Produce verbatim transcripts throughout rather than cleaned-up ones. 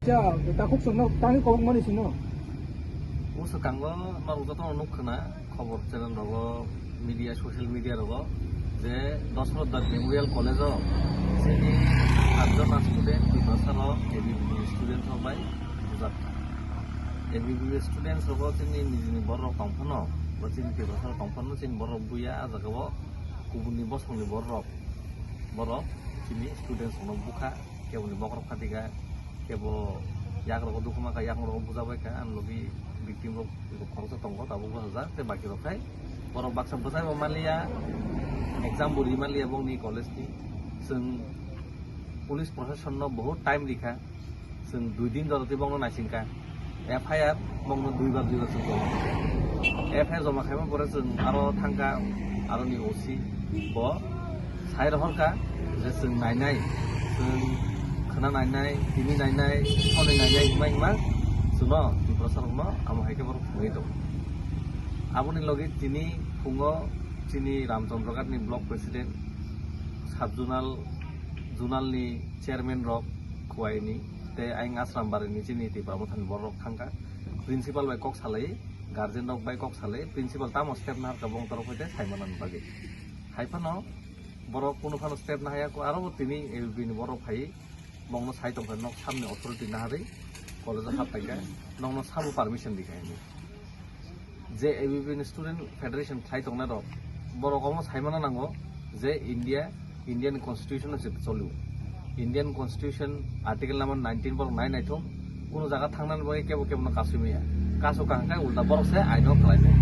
Cha, takhuk songno tangwi kobokmani sino. O swkango norok jotono nuk khna, khobor channel rogo, media, social media rogo, je Dasarath Memorial College o chini atjon student, Tiprasa rok, A B V student rok bai bujak. A B V students rogo chini nijini borok tong phano, bo chini Tiprasa rok tong phano, chini borok buya, a jaga o kubuni bosongni borok, borok chini students rokno bukha. Keboni bokhorok phatika, kebo yakrok dukhu maka, yakrok bujabaikha, ang logi victim rok khoroksa tongo, tabuk bwsajak, tei baki rok khai borok baksa bwsai bo manliya, exam bo ri manliya bongni college ni. Chwng police proshashan no bahut time rikha, chwng dui din jora tei bongno naisingkha. F I R bongno duibar duibar chwng tongkha. F I R joma khaima pore chwng aro thangkha, aroni O C bo sai rohorkha je chwng nainai, chwng khna nainai, tini nainai, soni nainai hima hima chwngno Tiprasa rokno amo hai khe borok phunugwi tongo. Aboni logi tini phungo chini Ramchandraghat ni block president, sub zonal, zonal ni chairman rok Khowai ni tei ayang Asrambari ni chini Tipra Motha ni borok thangkha. Principal bai kok salai, guardian rok bai kok salai, principal tamo step naharkha bong torok hoite sai manani bagwi. Hai phano borok kunu phano step nahaya, aro bo tini A B V ni borok phai bongno sai tongkha, nok samni authority naharwi college o hap paikha, nokno sabo permission rikha hinwi. Je A B V ni student federation khlai tongnai rok, borok omo sai mana nango je India Indian Constitution no se choli. Indian Constitution article number nineteen borok nai naithok, kuno jaga thangnani bagwi kebo kebo no kasui maya. Kasu kaham khai ulta borok se aino khlai nai.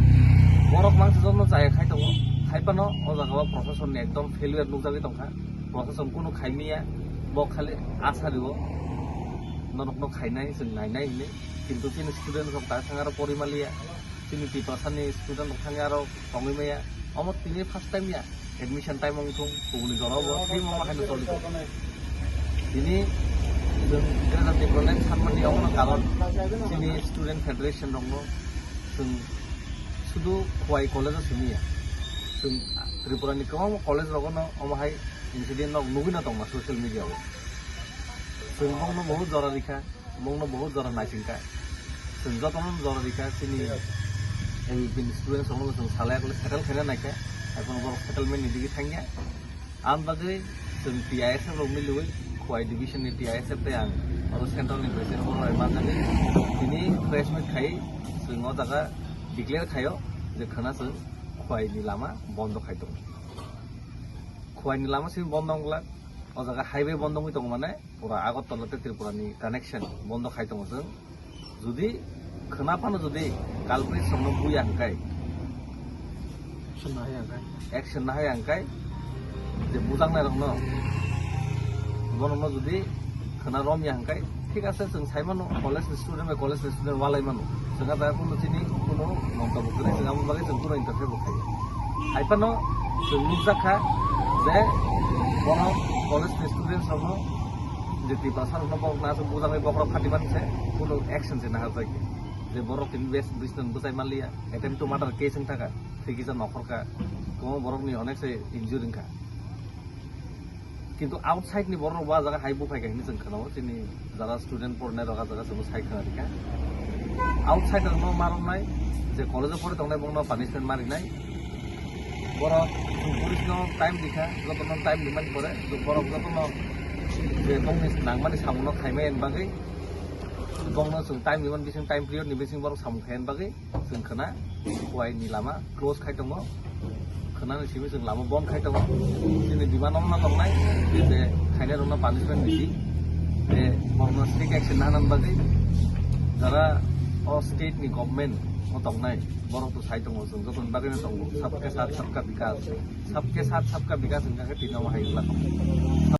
Borok mangsa jokno chaya khai tongo. Hai phano o jaga o proshashan ni ekdom failure nukjagwi tongkha. Proshashan kuno khai maya, bo khali asa rio. Norok no khainai, chwng nainai hinwi. Kintu chini student rok ta thang aro pori maliya. Chini Tiprasa ni student rok thang aro tongwi maya. Omo tini first time ya. Admission time wng thung, kubuni jora bo, tei mo ma haino choli tongo. Tini chwng Greater Tipraland sanmani omono karon chini student federation rokno chwng sudu Khowai college o simi ya. Chwng Tripura ni kwbangma college rogono omo hai incident rok nugwi no tongma social media o. Chwng bongno bahut jora rikha. Bongno bahut jora naisingkha. Chwng jotono jora rikha, chini A B V ni students rokno chwng salai kole settle khaina naikha. Ekhon borok settlement ni digi thangya. Ang bagwi chwng T I S F rok miliwi, Khowai division ni T I S F tei ang oro central ni president borok bai manjagwi tini press meet khai chwng o jaga declare khaio je khwna chwng Khowai ni lama bondo khai tongo. Khowai ni lama simi bondo wng glak, o jaga highway bondo wngwi tongo mane. Pura Agartala tei Tripura ni connection bondo khai tongo chwng. Jodi khwna phano jodi culprit songno buya hwnkhe, action nahaya hwnkhe, action nahaya hwnkhe, je bujaknai rokno, bono jodi khwna romya hwnkhe, thik ase, chwng sai mano college ni student bai college ni student walai mano. Chwng a jaga kuno chini kuno mantobya kwrwi, chwng abo bagwi chwng kuno interfere bo khaiya. Hai phano chwng nukjak kha je bono college ni students rokno je Tiprasa rokno borok na aswk bujangwi bokhorok phati man se kuno action se naharjak ya. Je borok tini bes bisnan bwchai manliya, attempt to murder case wng thaka, thwi kisa nokhorkha, kwbangma borokni onek se injury wngkha. Kintu outside ni borok rok bo ah jaga hai buphai kha hinwi chwng khwnao, chini jara student porinai rok ah jaga chwngno sai khwna rikha. Outside rokno ma romnai, je college o pori tongnai bongno punishment ma rinai. Borok police no time rikha, jotono time rimani pore borok jotono je bongni nangmani samungno khaimai ani bagwi, bongno chwng time rimani bising, time period ni bising borok samung khaimani bagwi. Chwng khwna Khowai ni lama close khai tongo, khwnani simi chwng lama bon khai tongo. Chini demand wngna tongnai je khainai rokno punishment ridi, je borokno strict action nana bagwi. Jara o state ni government o tongnai borok to sai tongo, chwng jotoni bagwi no tongo, sabke sath sabka vikas, sabke sath sabka vikas wngkha khe tini omo hai wngla tongo.